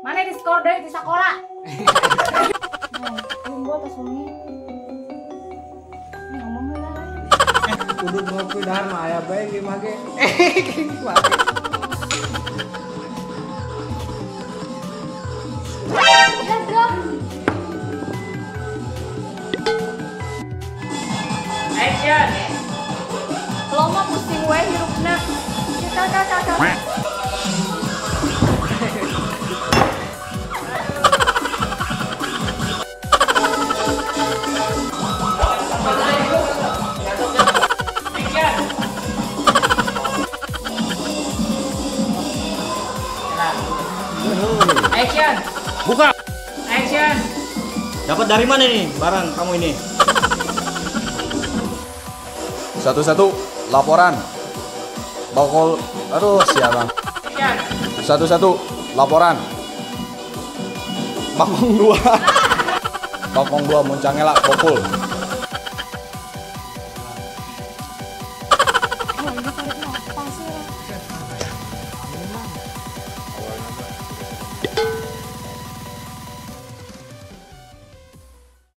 Mana di skor deui di sakola? Tunggu atas wengi. Ini ngomong heula. Kudu ngopi dahar mah aya bae ge mah ge. Ya dong. Action. Lo mah pusing we hirupna. Kita. Action. Buka. Action. Dapat dari mana nih barang kamu ini? 1-1 laporan. Bakul, aduh siapa? 1-1 laporan. Bakong 2. Bakong 2 muncangela bokul.